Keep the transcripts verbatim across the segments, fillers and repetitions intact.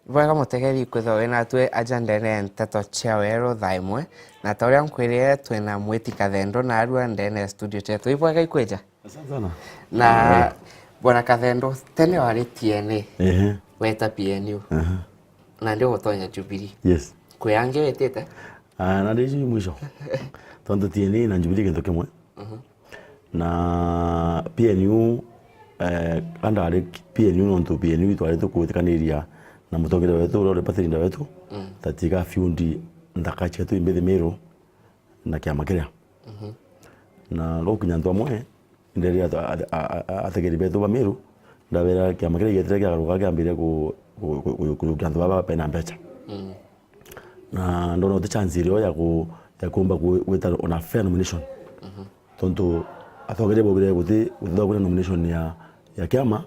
Bwega mutegeri kwithwa wi natwe aja ndene ya nteto cia weru thaa imwe, na ta uria nkwirire twina Mwiti Kathendo narua ndene ya studio cietu. Ibwega ikwija? Asante sana. Na Bwana Kathendo, tene wari T N A, Ehe. weta P N U, Aha. na ndio gutonya Jubilee. Yes. Kwi angi witite? Ah, na ndiji mwisho. Tontu T N A na Jubilee kintu kimwe. Mhm. Na P N U, eh, andari P N U nontu P N U itwari tukwitikaniria na mutongeria wetu uria uri party leader wetu, Mm. tatiga fiundi nthaka cietu imbithi Miru na kiama kiria. Mhm. Na gukinya antu amwe, nderia atu-, a-, a-, a-, ategeri betu ba Miru, ndabera kiama kiria gietire kiagaruka kiambire ku-, ku-, ku-, ku-, kujukia antu baba bena mbecha. Mm. Na ndona uti chance irio ya ku-, ya kumba ku-, gwita on a fair nomination. Mhm. Tontu atongeria baugire guti, gutithagwa kwina nomination ya, ya kiama,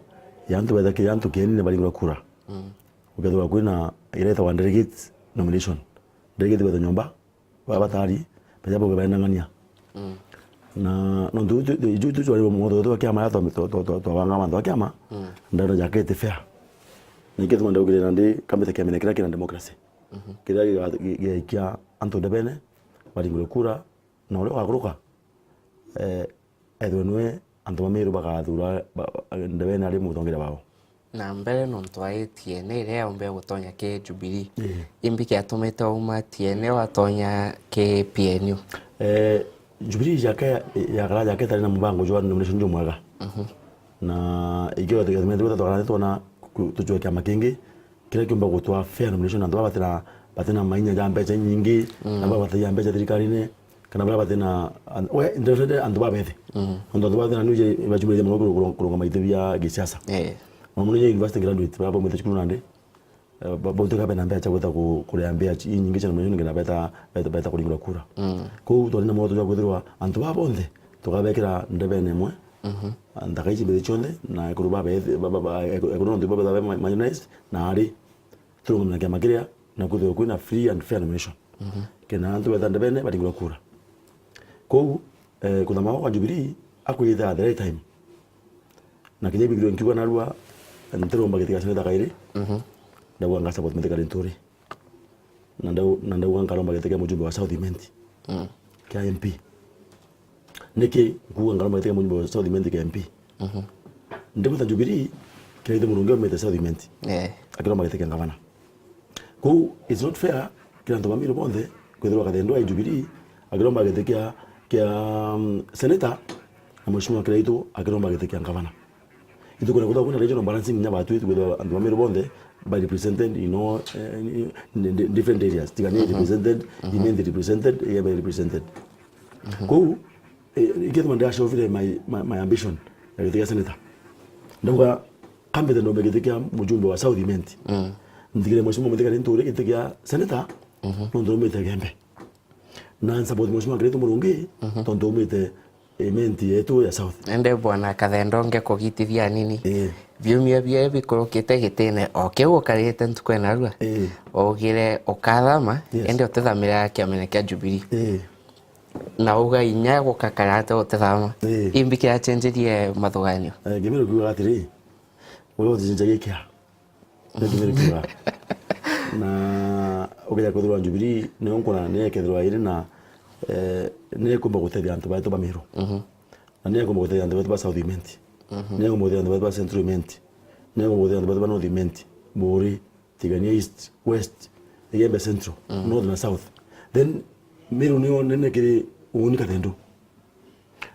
ya antu betha ki-, ya antu kieni ni baringirwa kura. Mm. Gukethirwa kwina iria itagwa delegate nomination. Delegate gweta nyomba, ba-, batari, beja bauge baendang'ania. Mm. Na nontu iu, iu, iu, iu twari motho twa kiama ya twa, twa, twa, twa, twabanga mantu a kiama, Mm. ndona jakete fair. Na ikio tuma ndaugire nandi kambite kiamene kiria kina democracy. Mhm. Kiria giga-, gi-, gigaikia antu ndebene, baringirwe kura, na uria ugakuruka, eh, ethirwe niwe antu ba Miru bagathura, ba, ba, ndebene ari mutongeria wao. Na mbere nontu aitie ni iria yaumbe gutonya ki Jubilee. Ii. Imbi kiatumite auma T N A watonya ki P N U? Eh, Jubilee jake, yakara jake itari na mubango jwa nomination jumwega. Mhm. Na ikio tugiatumite gwita twakara twona ku-, tucwe kiama kingi, kiria kiumba gutwa fair nomination, antu baba batina, batina mainya ja mbecha inyingi, Mm. na baba bataia mbecha thirikarine, kana baria batina, an-, we, ndende antu babethi. Mm. Antu, antu batina nuje bachumiritie mono kuru-, kuru-, kurungama iti bia gisiasa. Eh. Mono mono nye university graduate, baria baumite cukuru nandi, eh, ba-, bautika bena mbecha gwita ku-, kuria mbia chi-, inyingi cia nomination, nginya beta, beta, beta kuringirwa kura. Mm. Kou twari na mwoto jwa kwithirwa antu baba bonthe tukabekira ndebene imwe, Mhm. nthaka ici mbithi cionthe, na ekuru babethi, ba-, ba-, ba-, eku-, ekuru nontu baba babe ma-, marginalized, na ari turungame na kiama kiria, na kwithirwe kwina free and fair nomination. Mhm. Kena antu betha ndebene baringirwa kura. Kou, eh, kuthama kwa Jubilee, akwita at the right time. Na kinya ibithirwe nkiuga narua, ntiromba giti gia seneta kairi, Mhm. ndauga nga support Mithika Linturi. Na ndau-, na ndauga nkaromba giti kia mujumbe wa South Imenti. Mm. Kia M P. Niki nkuuga nkaromba giti kia mujumbe wa South Imenti kia M P? Mhm. Ndimwita Jubilee, Kiraitu Murungi aumite South Imenti. Eh. Akiromba giti kia ngavana. Kou, it's not fair, kiri antu ba Miru bonthe, kwithirwa Kathendo ai Jubilee, akiromba giti kia, kia, mm, seneta, na Mheshimiwa Kiraitu akiromba giti kia ngavana. Itukwenda kwithirwa kwina regional balancing inya batwi, tukwithirwa antu ba Miru bonthe ba represented in all, eh, in, in di-, different areas. Tigania Mhm. represented, Mhm. Imenti represented, Igembe represented. Mhm. Kou, eh, ikethima ndashofire my, my, my ambition ya giti kia senator. Ndauga, kambite ndombe giti kia mujumbe wa South Imenti. Mm. Nthigire Mheshimiwa Mithika Linturi giti kia senator, Mhm. nontu ndaumite Igembe. Na nsupport Mheshimiwa Kiraitu Murungi, Mhm. tontu aumite Imenti yetu ya South. Ende bwana Kathendo, ngekugitithia anini. Ii. Biumia bia bikurukite gitine o kiu ukarite ntuku ya narua, Ii. waugire ukathama, Yes. ende utithamira kiamene kia Jubilee. Ii. Na uga inya gukakara ate utithama. Ii. Imbi kiachenjirie mathuganio? Eh, Kimiru kiuga atiri, uria utichenjagia kia. Ndio Kimiru kiuga. Na ugeja kwithirwa Jubilee, niyo nkona ni ekethirwa iri na, eh, ni ekumba gutethia antu betu ba Miru. Mhm. Na ni ekumba gutethia antu betu ba South Imenti. Mhm. Ni ekumba gutethia antu betu ba Central Imenti. Ni ekumba gutethia antu betu ba North Imenti. Buuri, Tigania East, West, Igembe Central, Mhm. North na South. Then, Miru niyo nene kiri uuni Kathendo.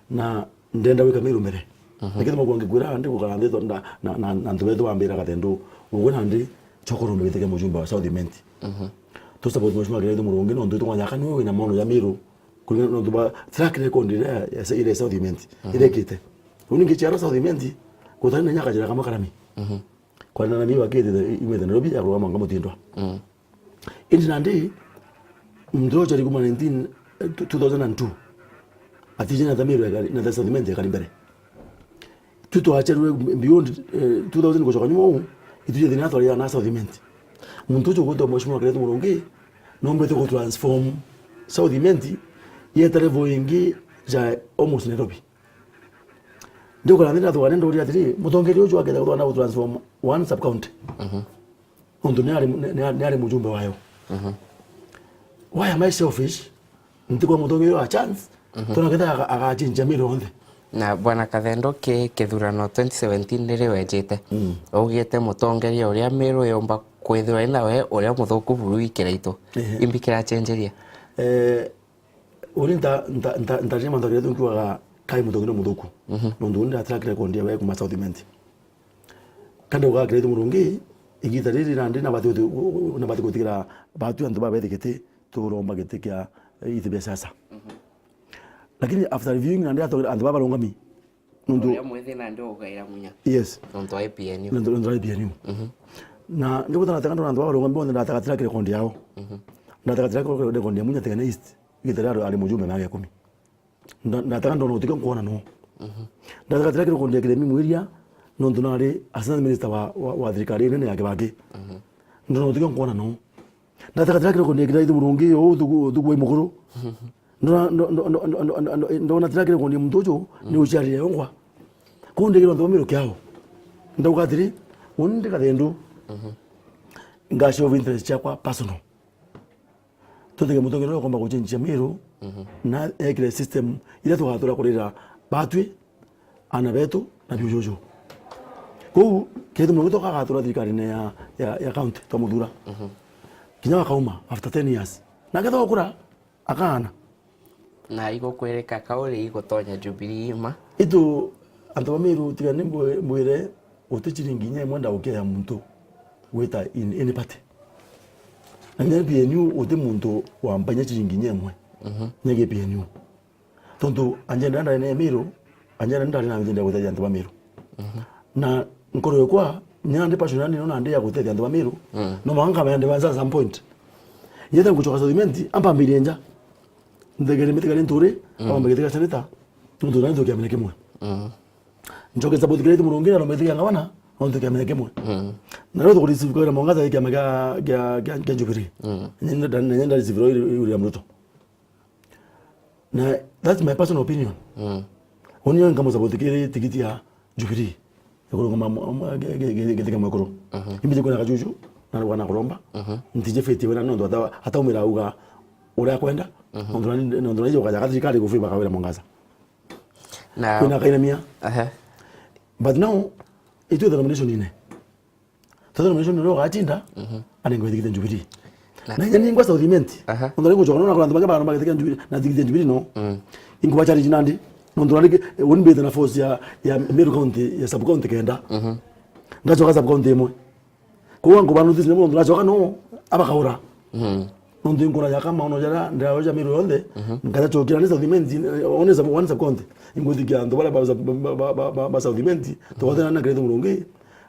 Na ndenda gwika Miru mbere. Mhm. Lakini mwangi kwira ndi gukara nthi na, na, na, na antu betu bambira Kathendo, ugwe nandi, chokoro mbigite kia mujumbe wa South Imenti. Mhm. Tu support Mheshimiwa Kiraitu Murungi, nontu tukwanya aka niwe wina maono ja Miru, kuringana nontu ba track record iria ya, ya, iria South Imenti, Mhm. iria ikite. Uni ngichiarwa South Imenti, gutari na nyaka jira kamwe karami. Mhm. Kwarana na mimi wakite, imwete Nairobi, ya kurugama nga mutindwa. Mm. Indi nandi, muntu ucio ari kuma nineteen, eh, two thousand and two. Atije na Tamiru ekari, na South Imenti ekari mbere. Tu twacherwe beyond, eh, two thousand gucoka nyuma uu, ituje thina twari na South Imenti. Muntu ucio gwitwa Mheshimiwa Kiraitu Murungi, nombete ku transform South Imenti, yeta level ingi ja almost Nairobi. Ndikora nthina thugane nduri atiri, mutongeria ucio akenda guthugana gu transform one sub county. Mhm. Nontu ni ari, ni, ni ari mujumbe wayo. Mhm. Why am I selfish? Ntikwa mutongeria wa chance, mhm, tona ketha aga-, agachinjia Meru yonthe. Na Bwana Kathendo, ki kithurano twenty seventeen riria wejite, mm, ugite mutongeria uria Meru yomba kwithirwa inawe uria muthuku buru ikiraitu. Ehe. Imbi kirachenjeria? Eh, uri nta, nta, nta, ntarire mantu akiraitu nkiugaga kai mutongeria muthuku. Mhm. Nontu uni nda track record yawe kuma South Imenti. Kandi uga akiraitu Murungi, igita riri nandi nabati guti-, nabati gutigira batu antu babethikite turomba giti kia, eh, iti bia siasa. Mhm. Lakini after reviewing nandi atongera antu baba barungami. Nontu uria mwithi nandi ugaira Munya. Yes. Nontu wa I P N U. Nontu, nontu wa I P N U. Mhm. Na ndiguta ndatega ndona antu baba barungami bonthe ndatagatira record yao. Mhm. Ndatagatira record ya Munya Tegena East. Igita riria ari mujumbe miaka ikumi. Nda-, ndatega ndona utikio nkwona no. Mhm. Ndatega tira kiri kundia kiremi mwiria, nontu nari assistant minister wa, wa, wa thirikari nene ya Kibaki. Mhm. Ndona utikio nkwona no. Ndatega tira kiri kundia kira ithu Murungi, u thuku, thuku wa mukuru. Mhm. Ndona, ndo-, ndo-, ndo-, ndo-, ndo-, ndo-, ndona tira kiri kundia muntu uju, ni uciarire yongwa. Kuu ndikira ntu ba Meru kiao. Ndauga atiri, uni ndi Kathendu. Mhm. Nga show of interest ciakwa personal. Twetike mutongeria uria ukomba guchenjia Meru, mhm, na ekire system iria tugatura kurira batwi, ana betu, na biujuju. Kou, kethira murungi toka agatura thirikarine ya, ya, ya county, twamuthura. Mhm. Kinya akauma, after ten years. Na akethira gukura, akaana. Na igukwirika kauri igutonya Jubilee ima. Itu, antu ba Meru, tiga ni mbwi-, mbwire, guti ciringi inya imwe ndaukia ya muntu gwita in any party. Na nginya P N U guti muntu wampa inya ciringi inya imwe. Mhm. Nyegie P N U. Tontu agenda ndari na Meru, agenda ndari na agenda gutethia antu ba Meru. Mhm. Na nkoro yakwa, nya ndi passion yani nona ndi ya gutethia antu ba Meru. Mm. No mwanka mende banza at some point. Yetha nguchoka South Imenti, ampambirie nja. Nthegere mitigari nturi, mm, ampambirie tiga senator. Nontu nani tukiamene kimwe. Mm. Njoke support kira itu murungi na no methia ngabana, nontu kiama kimwe. Mm. Na leo tukureceive kwa Mwangaza kiama kia, kia, kia, kia Jubilee. Mm. Nyenda, nyenda receive ro William Ruto. Na that's my personal opinion. Mm. Onio nkamu support kiri tikiti ya Jubilee. Ikurungama mwa-, mwa-, ge-, ge-, ge-, giti kia mwekuru. Mhm. Imbiji kwina kajuju, na rugana kuromba. Mhm. Ntije fiti wena nontu ata-, ataumira auga uria akwenda. Mhm. Nontu nani, nontu nani ukaja kathirikari gufavour Kawira Mwangaza. Na kwina kainamia. Aha. But now, itwe the nomination ine. Twa the nomination ine ugatinda, mhm, anengwe thikite Jubilee. Na na inya ningwa South Imenti. Aha. Nontu nigucoka nona kuna antu bangi bantu bagithikite Jubilee, na thikite Jubilee no. Mm. Inkuba challenge nandi. Nontu nandi, eh, unibite na force ya, ya Meru County, ya sub county kenda. Mhm. Ngacoka sub county imwe. Kou ankuba notice nabo nontu nacoka no, abakaura. Mhm. Nontu inkura ya kama ono jara, ndirayo ja Meru yonthe, mhm, nkaja chokira ni South Imenti, eh, one sub, one sub county. Inguthikia antu baria ba sub, ba, ba, ba, ba South Imenti, mhm, tugathana na Great Murungi,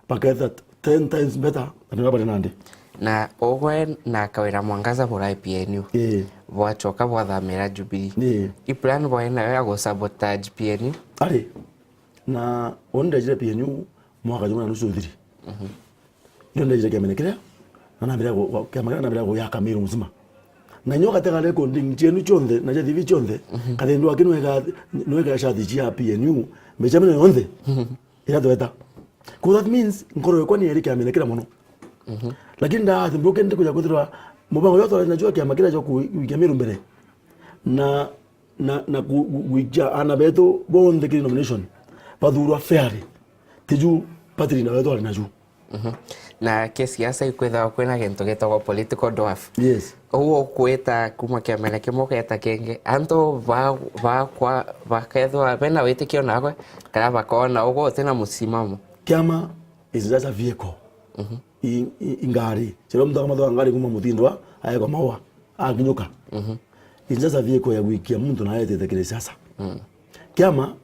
baketha ten times better than bari nandi. Na ugwe na Kawira Mwangaza bura I P N U. Ii. Bwachoka bwathamira Jubilee. Ii. I plan bwae nayo ya gu sabotage P N U? Ari. Na uni ndejire P N U mwaka jumwe na nusu uthiri. Mhm. Ndio ndejire kiamene kiria, na nambira gu-, gu-, kiama kiria nambira guyaka Meru mzima. Na nyo gatega recording cienu cionthe, na cia T V cionthe, mhm, Kathendo aki nwega, nwega shati cia P N U, micameno yonthe, mhm, iria tweta. Ku that means, nkoro yakwa ni eri kiamene kiria mono. Mhm. Lakini nda ati mbuke ndi kuja kwithirwa mubango yo twari nacio kiama kiria jo ku-, gwikia Meru mbere. Na na, na ku-, gu-, gwikia ana betu bonthe kiri nomination, bathurwa fairly. Tiju party leader wetu ari naju. Mhm. Na kisiasa ikwithagwa kwina gintu gitagwa political dwarf. Yes. Uu ukwita kuma kiamene kimwe ugeta kingi. Antu ba-, bakwa-, bakethwa bena witikio nawe, kana bakona ugwe utina musimamo. Kiama is just a vehicle. Mhm. I, i, i ngari. Chero mtu akamatwa ngari kuma Mutindwa, aekwa maua, akinyuka. Mhm. It's just a vehicle ya gwikia muntu na ayetete kiri siasa. Mm. Kiama,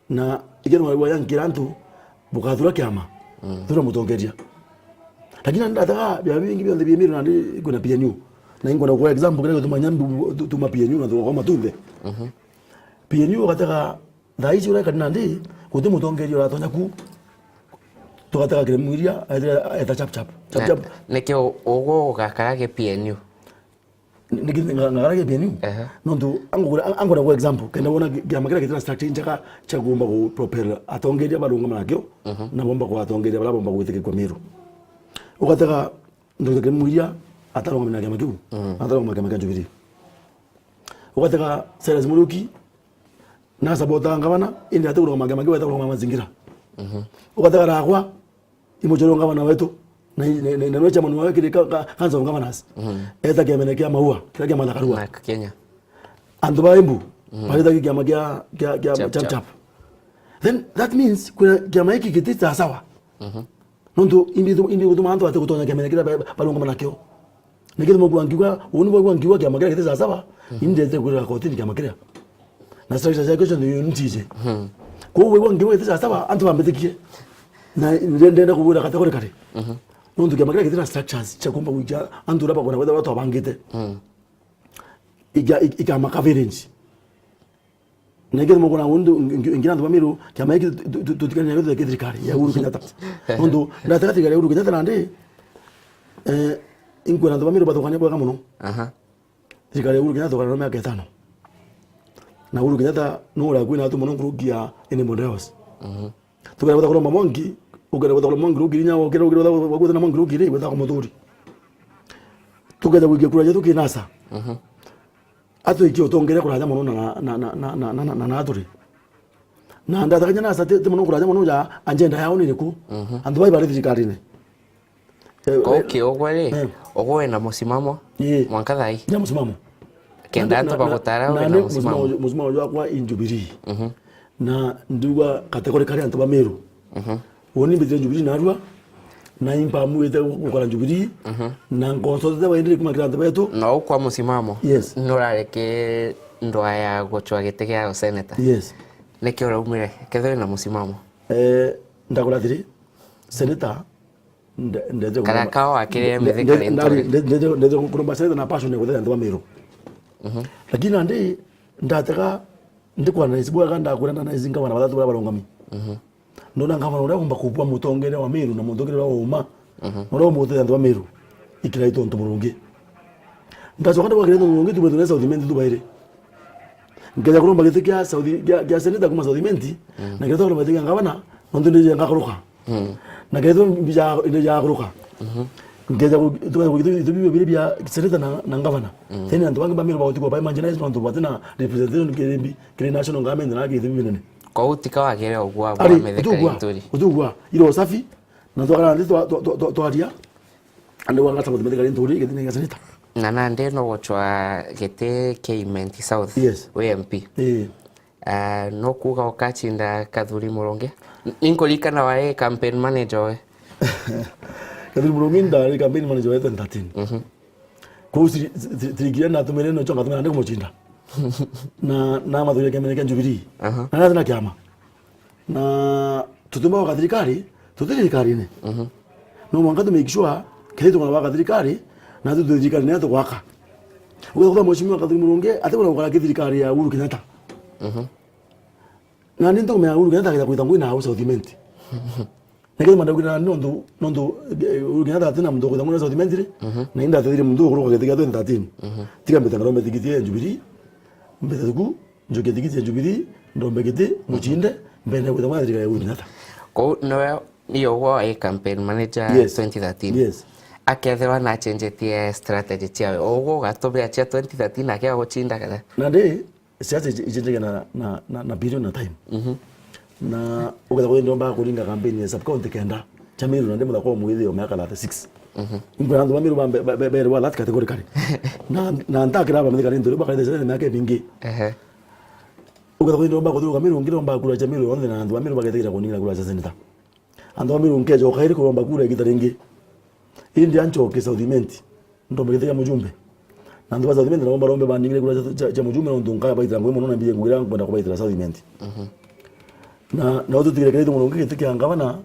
na ikeno wa yankira antu, bukathura kiama, mm, thura mutongeria. Lakini ndataga bia bingi bionthe bia Meru nandi kwina P N U. Na ingwenda kwa example kile gutuma nyambi tu-, tuma P N U na tukoma tunthe. Mhm. P N U ugatega Thaa ici urekania nandi, guti mutongeria uratonya ku. Tugatega kiri mwiria, aethira, aeta chap chap. Chap chap. Niki u-, ugwe ugakara gi P N U? Ni-, niki nga-, ngakara gi P N U? Ehe. Nontu, angukura, ang-, angukura kwa example, kenda wona ki-, kiama kiria gitira structure njega cia kuumba ku propel atongeria barungama nakio, mhm, na bomba kwa atongeria baria bomba gwitikikwa Meru. Ugatega Doctor Kiremu Mwiria atarungama na kiama kiu. Mm. Atarungama na kiama kia Jubilee. Ugatega Cyrus Muriuki, na supporta ngavana, indi ati kurungama kiama kiu, eta kurungama mazingira. Mhm. Ugatega Ragwa, imuchorwa ngavana wetu, na, na, na, na nwe chairman wa kiri ka, ka, Council of Governors. Mhm. Eta kiamene kia Maua, kiria kia Martha Karua. Na Kenya. Antu ba Embu, mhm, bareta kiama kia, kia, kia Chap Chap Chap. Chap. Then that means kuna kiama giki giti sawa. Mhm. Nontu imbi tu-, imbi gutuma antu bati gutonya kiamene kiria ba-, barungama nakio. Nikio mugua nkiuga, uni bwagua nkiuga kiama kiria giti sawa, mhm, indete kwira kotini kiama kiria. Na structure cia question ni ntije. Mhm. Kwou wigua nkiuga giti sawa, antu bambitikie. Na nde-, ndenda kugwira category kari. Mhm. Nontu kiama kiria giti na structures cia kumba gwikia antu uria bakwenda kwethirwa twabangite. Mhm. Iga-, ik-, ikama coverage. Na ingi mukona undu ngi-, ngi-, ngira antu ba Meru, kiama giki tu-, tu-, tu-, tutikane nayo tutheke thirikari ya Uhuru Kenyatta. Nontu ndatega thirikari ya Uhuru Kenyatta nandi, eh, inkwenda antu ba Meru bathukane bwega mono. Aha. Thirikari ya Uhuru Kenyatta thukana na miaka itano. Na Uhuru Kenyatta no uria kwina atu mono nkuruki ya Ene Monreos. Mhm. Tukenda gwita kuromba Mwangi, ukenda gwita kuromba Mwangi rukiri nya, ukenda gwita, gwita na Mwangi rukiri, gwita kumuthuri. Tukenda gwikia kura yetu kinasa. Mhm. Atwikie utongere kuraja mono na, na, na aturi. Na ndatakanya nasa ti, ti mono kuraja mono ja agenda yao ni iriku. Mhm. Antu bai bari thirikarine. Eh, kwou eh, ki ugwe ri, eh, ugwe wina musimamo, ii, mwanka thaa ii? Ndina musimamo. Kenda antu bagutara wina musimamo. Musimamo jwakwa i Jubilee. Mhm. Na ndiuga category antu ba Meru. Mhm. Uni mbitire Jubilee narua, na impamuite gukora Jubilee, mhm, na nkonso tete waindire kuma kira antu betu. Na ukwa musimamo. Yes. Nurareke ndwa ya gucwa giti gia useneta. Yes. Niki uraumire? Kethira wina musimamo. Eh, ndakora atiri, seneta, nde-, ndete kuromba, kana kao akire nde-, mithika nde-, ri nturi. Nde-, nde-, ndete kuromba seneta na passion ya guteithia antu ba Meru. Mhm. Lakini nandi, ndatega, ndikwana na isi bwega, ndakwira ndana isi ngavana bathatu baria barungami. Mhm. Ndona ngavana uria umba kubua mutongeria wa Meru na mutongeria wa uma. Mhm. Uria umuteithia antu ba Meru. Ikirai tontu murungi. Ndacoka ndikwa kirai tontu murungi, tumetwe na South Imenti tubairi. Nkeja kuromba giti kia South, kia, kia seneta kuma South Imenti, mm, na nkeja kuromba giti kia ngavana, nontu ndije ngakuruka. Mm. Na kethirwa mbija, ndija kuruka. Mhm. Nkeja ku-, tukaja ku-, itu, itu bibio biri bia seneta na, na ngavana. Mm. Then antu bangi ba Meru bagutigwa ba marginalized nontu batina representation kiri mbi, kiri national government na kiri binene. Kwou tika wagire ugwa bwa ari, mithika utugwa, ri nturi. Utugwa. Iro usafi, na twakara nthi twa, twa, twa, twa, twaria. Ande wanga support methigari nturi githini gia seneta. Na nandi no gucwa giti kia Imenti South, yes, wi M P. Ii. Ah, no kuuga ukachinda Kathuri Murungi? N-, ninkuririkana wari campaign manager we. Kathuri Murungi ndari campaign manager we twenty thirteen. Mhm. Kwou siri-, siri-, sirikira natumire no chonga tumira ndi kumuchinda. Na, na mathuria kiamene kia Jubilee. Aha. Na nathi na kiama. Na tutumba gwaka thirikari, tuti thirikarine. Mhm. No mwanka tu make sure, kethira tukona gwaka thirikari, na tu thirikari nene tugwaka. Ugetha kuthoma mheshimiwa Kathuri Murungi, ati kuna gukara ki thirikari ya Uhuru Kenyatta. Mhm. Na ni ntumenya Uhuru Kenyatta akija kwita ngui na au South Imenti. Na kethira mandaukira nontu, nontu, eh, Uhuru Kenyatta atina muntu kwita ngui na South Imenti ri, mhm, na indatethire muntu ukuruka giti gia twenty thirteen. Mhm. Tiga mbite ngarombe tigiti ya Jubilee, mbite thuku, njokie tigiti ya Jubilee, ndombe giti, muchinde, mbende kwita mwana thirikari ya Uhuru Kenyatta. Kwou niwe, iyo ugwo i campaign manager, yes, twenty thirteen. Yes. Akethirwa na achenjetie strategy ciawe, ugwo ugatubia cia twenty thirteen ake aguchinda kana? Nandi, siasa ichenjagia na, na, na, na period na time. Mhm. Na ugetha kwithirwa ndomba kuringa campaign ya sub county kenda, cha Meru nandi muthaka wa mwithio miaka thirty-six. Mhm. Imbona antu ba Meru ba, ba, ba, berwa that categorically. Na, na ntakira ba mithika ni nturi, bakarite siasa miaka mingi. Ehe. Ugetha kwithirwa ndomba kuthuruka Meru, ngiromba kura cha Meru yonthe, na antu ba Meru bagetegira kuningina kura cha senator. Antu ba Meru nkeja ukairi kuromba kura igita ringi. Indi anchoke South Imenti, ndombe giti kia mujumbe. Na antu ba South Imenti nabo barombe baningire kura cha, cha, cha mujumbe, nontu nkaya baitira ngui mono na mbije ngugira nkwenda kubaitira South Imenti. Mhm. Na, na ututigire kiri mono giti kia ngavana,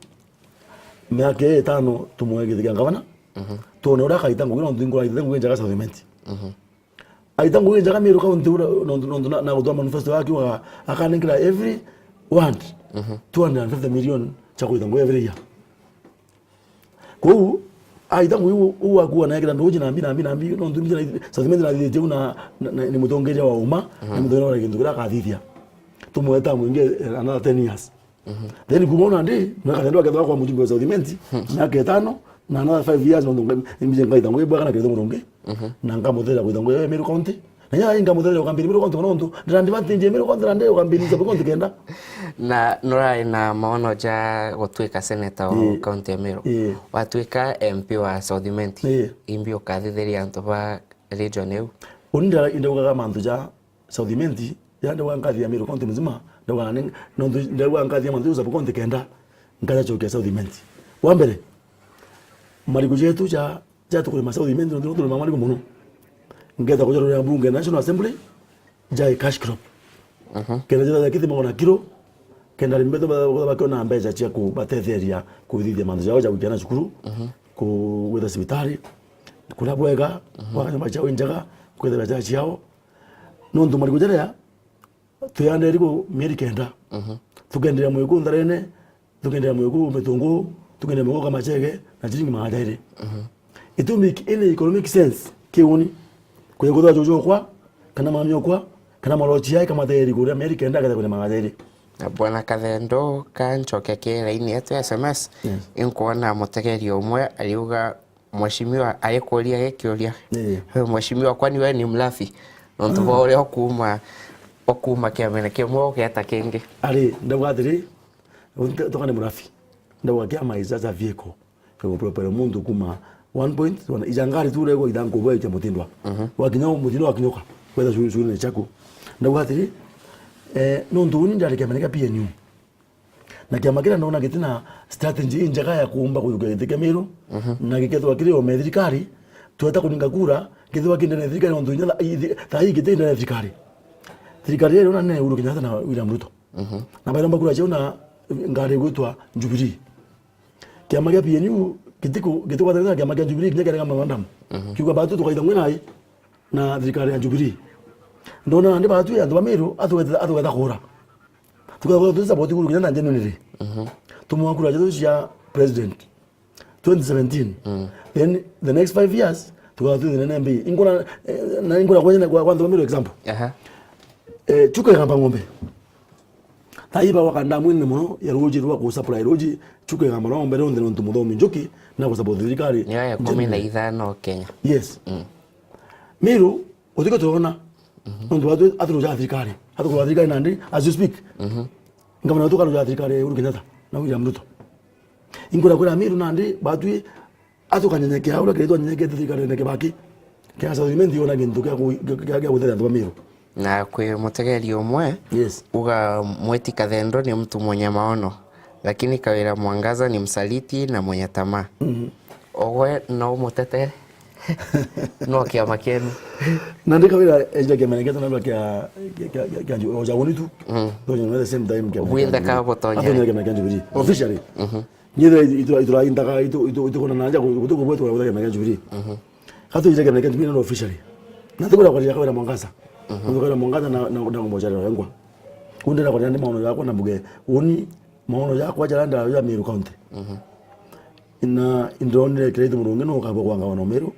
miaka ii itano tumwe giti kia ngavana, mhm, tuone uria akaita ngugi, nontu inkura aita ngugi njaga South Imenti. Mhm. Aita ngugi njaga Meru County ura, nontu, nontu na, na gutua manifesto yake akiuga akanengera every ward, mhm, two hundred and fifty million cha kuita ngugi every year. Kwou, aita ngugi u, u akuwa na ekira nduji na mbi, na mbi, na mbi, nontu mbi na South Imenti na thithie u na, na, na, ni mutongeria wa uma, na, mhm, mutongeria wa kintu kira akathithia. Tumweta mwingi, eh, another ten years. Mhm. Then kuma ona ndi, na kathendo akethwa kwa mujumbe wa South Imenti, mhm, miaka itano, Na another five years, nontu ngai-, imbije ngaitha ngui bwega na Kirito Murungi. Mhm. Na nkamuthethera kwitha ngui ya Meru County. Na ya inga muthethera ukambiri Meru County, nontu ndira advantage ya Meru County, na ndi ukambiri Sub County kenda. Na nurari na maono ja gutuika senator wa Ii. County ya Meru. Ii. Watuika M P wa South Imenti. Ii. Imbi ukathithiria antu ba region iu. Uni ndira, indaugaga mantu ja South Imenti, ya ndauga nkathia Meru County mzima, ndauga ni, nontu ndauga nkathia mantu ja Sub County kenda, nkaja chokia South Imenti. Wa mbere, marigu jetu ja, ja tukurima South Imenti, nontu turima marigu muno. Ngeta kuja ruria mbunge National Assembly, ja cash crop. Mhm. Kenda jethira kithimagwa na kiro, kenda rimwe tu ba-, ba-, bakiona mbeca cia kubatetheria kuthithia mantu jao ja gwikia ciana cukuru, Mhm. ku-, gwitha cibitari, kuria bwega, Mhm. gwaka nyomba ciao injega, kwitha biacara ciao. Nontu marigu jaria, tuyanderi ku mieri kenda. Mhm. Tukenderia mwiku ntharene, tukenderia mwiku mitungu, tukenderia mwiku kamachege, na ciringi magana jairi. Mhm. It will make any economic sense kiuni. Kuya kuthwa juju okwa, kana mami okwa, kana malochi yai kamatheri kuria mieri kenda aketha kuria magana jairi. Na Bwana Kathendo, ka nchoke ki laini yetu ya S M S, Yes. inkwona mutegeri umwe ariuga, Mheshimiwa arikuria gi kiuria. Ii. Mheshimiwa, kwani wewe ni mlafi? Nontu bwa uria ukuuma, ukuuma kiamene kimwe ugeeta kingi. Ari, ndauga atiri, unte-, toka ni mlafi. Ndauga kiama is just a vehicle. Kugupropel muntu kuma one point, wana, ija ngari tu rego itha nkubwa itia mutindwa. Mhm. Wakinya mutindwa wakinyuka. Wetha shughuli, shughuli ni chaku. Ndauga atiri, eh, nontu uni ndari kiamene kia P N U. Na kiama kiria ndona gitina strategy injega ya kuumba kujukia giti kia Meru, Mhm. na gikethirwa kiri ome thirikari, tweta kuninga kura, kethirwa kiri ndene ya thirikari, nontu inya tha-, ithi-, thaa ii giti ndene ya thirikari. Thirikari iria iriona nene Uhuru Kenyatta na William Ruto. Mhm. Na bairomba kura ciao na ngari igwitwa Jubilee. Kiama kia P N U gitiku-, gitigwatanite na kiama kia Jubilee kinya kiarega memorandum. Mhm. Kiuga batu tukaitha ngwi nai na thirikari ya Jubilee. Ndona nandi batu antu ba Meru atugweta, atugweta kura. Tukathwa tu support Uhuru Kenyatta genuinely. Mhm. Tumwa kura jetu cia president twenty seventeen. Mm. Then the next five years, tukathwa tu thina M P. Inkura, eh, na inkura kwa, kwa, kwa antu ba Meru example. Aha. Eh, Chuka Igamba Ng'ombe. Thaa ii bagwaka ndamu inene mono ya ruuji rwa ku supply ruuji, Chuka Igamba Ng'ombe rionthe nontu muthomi Njuki na ku support thirikari. Niyo ya ikumi na ithano Kenya. Yes. Mm. Meru, utiko turona. Mhm. Nontu batu aturuja thirikari. Aturuja thirikari nandi, as you speak. Mhm. Ngavana wetu karuja thirikari ya Uhuru Kenyatta na William Ruto. Inkura kwira Meru nandi, batwi atukanyenyekea uria kiritwa nyenyekete thirikari ya Kibaki. Kenya South Imenti yona gintu kia ku-, kia, kia, kia guteithia antu ba Meru. Na kwi mutegeri umwe, Yes. uga Mweti Kathendo ni mtu mwenye maono, lakini Kawira Mwangaza ni msaliti na mwenye tamaa. Mhm. Ogwe no umutete, no kiama kienu. Nandi Kawira eja kiama kiake na kia, kia, kia, kia, kia, o ja uni tu. Mm. Tonye na the same time kiama kia Bwinthe Jubilee. Ka butonye. Atonye kiama kia Jubilee. Officially. Mhm. Nyithe itu-, ituraindaga, itu-, itu-, itukona na nja, gutu kubwetwa guthaka kiama kia Jubilee. Mhm. Katu ija kiama kia Jubilee na officially. Na tukura kwa Kawira Mwangaza. Mhm. Kawira Mwangaza na, na, na ngombo jara wengwa. Kunde na kwa ndi maono yakwa na mbuge, uni maono yakwa jara nda ya Meru County. Mhm. Na indonire Kiraitu Murungi no kabwa kwa ngavana Meru.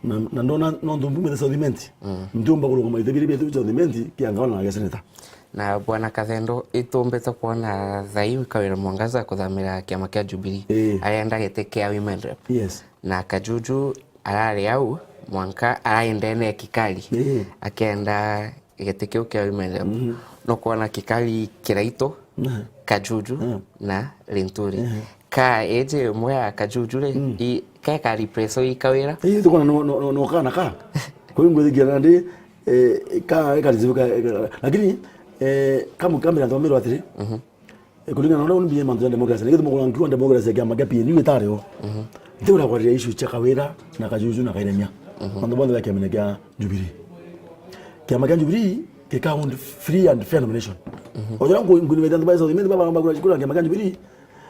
Na, na ndona nontu mbumite South Imenti. Mm. Ntiumba kuruka maitha biri bietu South Imenti kia ngavana na kia seneta. Na Bwana Kathendo, itumbite kwona thaa ii Kawira Mwangaza kuthamira kiama kia Jubilee. Ii. Arenda giti kia women rep. Yes. Na Kajuju arari au mwanka araendene Kikari. Ii. Akenda giti kiu kia women rep. Mhm. Nukwona Kikari Kiraitu, Mhm. Kajuju Mhm. na Linturi. Mhm. Ka iji imwe ya Kajuju ri, Mm. i, ke ka replace i Kawira? Ii, tukona no, no, no, no kana ka. Kwa hiyo ngwithikia nandi, eh, ka, ka, ka, lakini, eh, kamu-, kamera ntomero atiri. Mhm. Eh, kulingana na uria umbie mantu ya democracy. Nikituma kuna nkiwa democracy ya kiama kia P N U itari ho. Mhm. Ntiura kwaria issue cia Kawira na Kajuju na Kairemia. Mhm. Mantu bonthe ya kiama kia Jubilee. Kiama kia Jubilee kika hold free and fair nomination. Mhm. Ojora ngu-, nguni wetha ndu ba South Imenti baba, baba, kura, kura kiama kia Jubilee.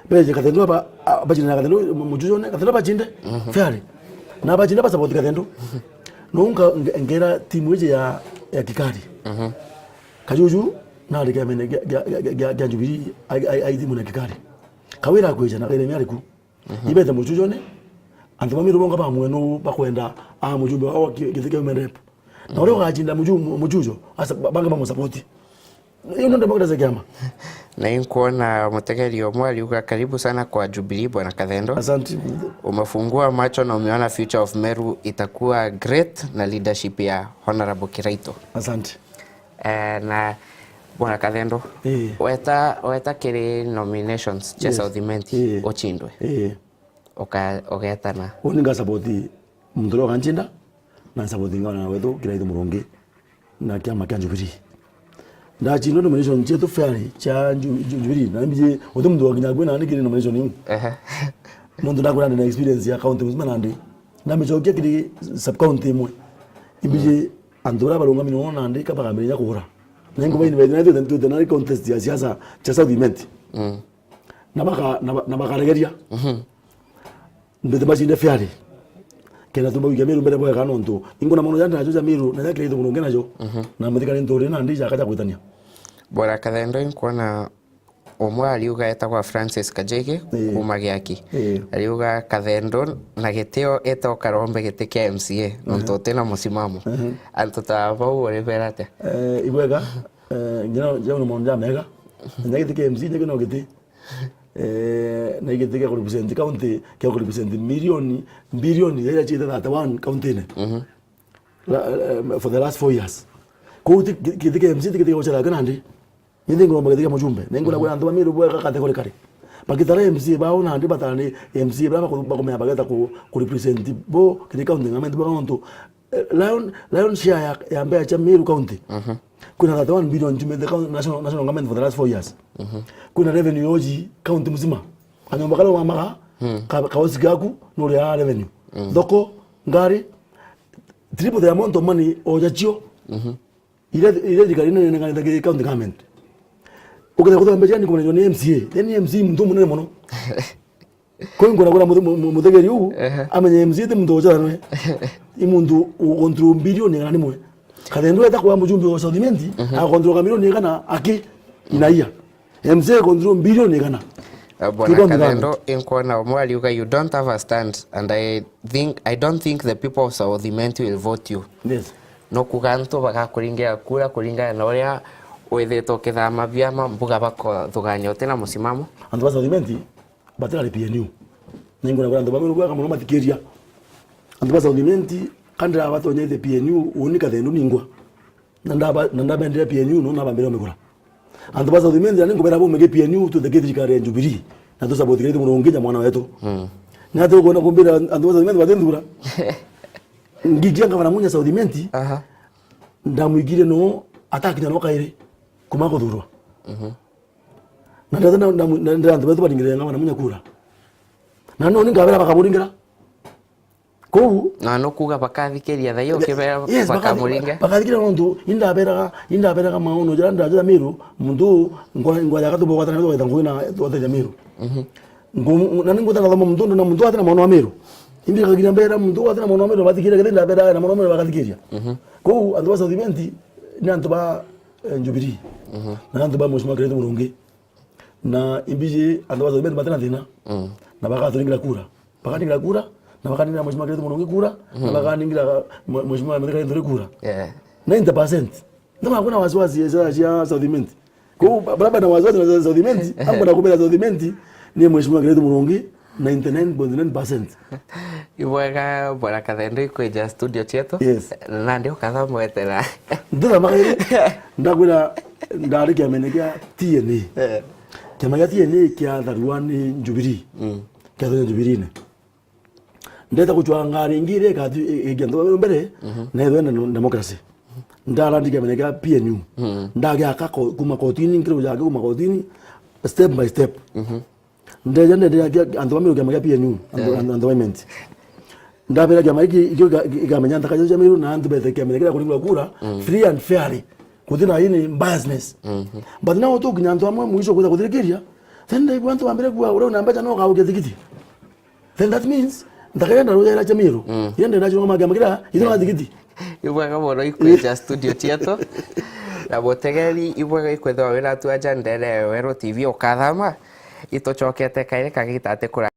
Beje Kathendo ba, a, bachinde na Kathendo, mu-, Muchujo ne, Kathendo bachinde, Mhm. fairly. Na bachinde ba support Kathendo. Mhm. No nka-, nge-, ngera timu iji ya, ya Kikari. Mhm. Kajuju, na ari kiamene kia, kia, kia, kia, kia Jubilee, ai, ai, ai timu na Kikari. Kawira akwija na Kairemia ari ku. Mhm. Ibete Muchujo ne, antu ba Meru bonga ba mwenu bakwenda, a mujumbe wao ki-, giti kia women rep. Na uria Mhm. ugachinda Muju-, Mu-, Muchujo, asa, ba-, banga bamusapoti. Iyo ndio democracy ya kiama. Na inkuona mutegeri umwe ariuga, "Karibu sana kwa Jubilee, Bwana Kathendo. Asante. Umefungua macho na umeona future of Meru itakuwa great na leadership ya Honorable Kiraitu." Asante. Eh, na Bwana Kathendo, eh, weta, weta kiri nominations cia, yes, South Imenti, eh, uchindwe. Eh. Uka-, ugetana. Uni nga support muntu uria ukanchinda, na support ngavana wetu Kiraitu Murungi na kiama kia Jubilee. Ndachindwa nomination cietu fairly cia Ju-, Ju-, Jubilee, na imbiji uti muntu wakinya akui nandi kiri nomination iu. Ehe. Nontu ndakwira ndi na experience ya county mzima nandi. Ndamicokia kiri sub county imwe. Imbiji, mm, antu baria barungamire mono nandi ka bakambiriria kuura. Na inkuba, mm, ini baithira twite, twite na contest ya siasa cia South Imenti. Mm. Na baka-, na ba-, na bakaregeria. Mhm. Mbite macinde fairly. Kenda tumba wiki ya Meru mbere bwega nontu. Inguna mono jana najo ja Meru, na ja Kiraitu Murungi najo. Mhm. Na muthikani nturi nandi jaka ja gwitania. Bwana Kathendo, inkuona umwe ariuga etagwa Francis Kajege, eh, kuma Giaki. Eh. Ariuga, "Kathendo na gitio eta ukarombe giti kia M C A, nontu, mhm, uti na musimamo." Mhm. Antu ta bau uribera atia? Eh, ibwega, eh, nginya jau ni maundu jamega. Na giti kia M C A niki no giti. Eh, na giti kia kurepresent county, kia kurepresent milioni, bilioni iria ciite thirty-one county-ini. Mhm. La, eh, for the last four years. Kou ti, ki-, giti kia M C A ti giti kia gucera nandi. Ni thi ngomba giti kia mujumbe. Na inguna, mhm, kwira antu ba Meru bwega categorically. Bagitara M C A bao nandi batari M C A bara baku-, bakumenya bageta ku, kurepresent bo kiri county government bwega nontu, eh, lion, lion share ya, ya mbea cia Meru County. Mhm. Kwina thirty-one billion jumite coun-, national, national government for the last four years. Mhm. Kwina revenue yoji county mzima. Kanyomba karia wamaga, hmm, ka, kaosi gaku, nuria revenue. Mm. Thoko, ngari, triple the amount of money oja cio. Mhm. Iria, iria thirikari nene inenganite ki county government. Ukethira kuthambia ni kumanagwa ni M C A. Then M C A muntu munene mono. Kwi ngwira kwira muthe-, mu-, mu-, muthegeri uu, ehe, amenye M C A ti muntu ucethanwe. I muntu u control bilioni igana rimwe. Kathendo eta kwa mujumbe wa South Imenti, mhm, a control ka milioni igana aki inaia. M C A control bilioni igana. Eh, Bwana Kathendo, inkwona umwe ariuga, "You don't have a stand, and I think, I don't think the people of South Imenti will vote you." Yes. No kuga antu bagakuringira kura kuringana na uria withitwe ukithama biama mbuga bakothugania uti na musimamo. Antu ba South Imenti, batirari P N U. Na ingwira kwira antu ba Meru bwega mono mathikiria. Antu ba South Imenti, ka ndirabatonyete P N U, uni Kathendo ningwa. Na ndaba-, na ndabendera P N U, no nabambire umigura. Antu ba South Imenti, na ningubera bumige P N U, twite ki thirikari ya Jubilee. Na tu support Kiraitu Murungi ja mwana wetu. Mm. Na tukwona kumbira antu ba South Imenti batindura. Ngigia ngavana Munya South Imenti, aha, ndamwigire no atakinya no kairi kuma kuthurwa. Mhm. Na ndenda na, na, na, ndenda antu betu baringire ngavana Munya kura. Na no ni ngabera bakamuringira. Kou. Na no kuga bakathikiria thaio ukibera, yes, bakathi-, bakamuringa. Bakathikiria nontu indaberaga, indaberaga maono jara ndaja Meru, muntu ngwa, ngwa ya katubo gwatana gwetha ngugi na gwatethia Meru. Mhm. Ngu-, na ningweta nathoma muntu ndu na muntu ati na maono a Meru. Indi kagira mbera muntu ati na maono a Meru, bathikiria kithi ndaberaga na maono a Meru bakathikiria. Mhm. Kou antu ba South Imenti ni antu ba, eh, Jubilee. Mhm. Na antu ba Mheshimiwa Kiraitu Murungi. Na imbiji antu ba South Imenti batina thina. Mm. Na bakaturingira kura. Bakaningira kura, na bakaningira Mheshimiwa Kiraitu Murungi kura, na, mm, bakaningira mwe-, Mheshimiwa Mithika Linturi kura. Yeah. Ninety percent. Ndio hakuna wasiwasi ya, ya South Imenti. Kou ba-, baraba na wasiwasi na South Imenti, ambo na kubera South Imenti, ni Mheshimiwa Kiraitu Murungi, ninety-nine point nine percent. Ibwega, Bwana Kathendo, ikwija studio cietu. Yes. Nandi ukathomwetera. Ndira magere, ndakwira, ndari kiamene kia T N A. Eh. Kiama kia T N A kiatharua ni Jubilee. Mm. Kiatharua ni Jubilee ne. Ndeta gucwaa ngari ingi iria ikatu-, i-, igia nthogora mbere, mhm, na ithwe na democracy. Ndarandi kiamene kia P N U. Mhm. Ndagiaka ko-, kuma kotini, nkiri gucaka kuma kotini, step by step. Mhm. Ndeja, ndeja kia antu ba Meru kiama kia P N U, antu, eh, antu, antu ba Imenti. Ndabera kiama giki, ikio iga-, iga-, ikamenya ntaka cia Meru na antu bete kiamene kiria kuringwa kura, mm, free and fairly. Kutina ini biasness. Mhm. But now tukinya antu amwe mwisho kwenda kuthirikiria, then ndaigua antu bambire kuwa, "Uria una mbeca no kauke thigiti." Then that means, ntaka iria ndarujera cia Meru, mm, iria ndenda cio ngoma kiama kiria, itho na thigiti. Ibwega mono ikwija studio cietu. Na mutegeri, ibwega ikwithirwa wina tu aja ndene ya Weru T V ukathama. Itucokete kairi kagita ati kura